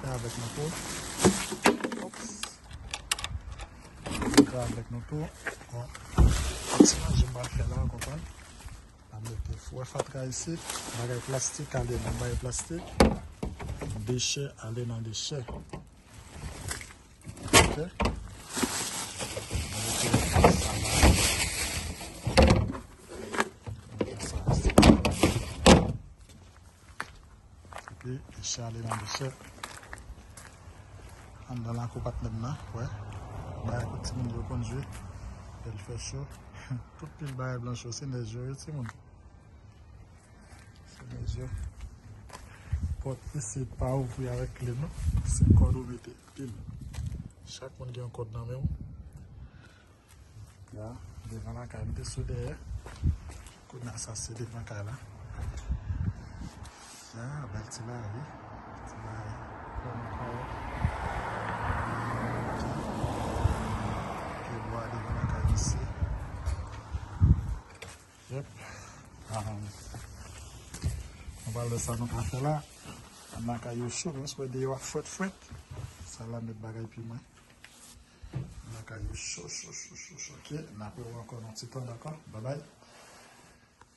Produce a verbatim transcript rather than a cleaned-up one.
Avèk nou tou. Ops. Sa avèk nou tou. Bon. Ti manje m pral fè la, w konprann. M ap mete fou fatra isit. Bagay plastik ale nan bagay plastik. Dechè ale nan dechè. Ok. Mwen retire sa la. Mwen fè sa rete la. Epi, dechè ale nan dechè. Anndan lakou patnè m nan, wè. Bagay kote timoun yo konn jwe. Lè l fè cho. Tout pil bagay blanch yo, se nèj yo, wi, timoun. Se nèj yo. Pòt isit pa ouvri avèk kle, non. Se kòd ou mete. Pil. Chak moun gen yon kòd nan men w. Ya, devan lakay, m te sou dèyè. Kounye a, sa se devan kay la. Ya, bèl ti lavi. Ti lavi. Fè nou kay. Pye bwa devan lakay isi. Yep. Ahn. Nou pral wè sa nou ka fè la. Lakay yo cho, men sou deyò a frèt frèt. Sa la met bagay pi mwen. Lakay yo cho, cho, cho, cho, cho. Ok, n ap wè w ankò nan ti tan, dakò? Babay.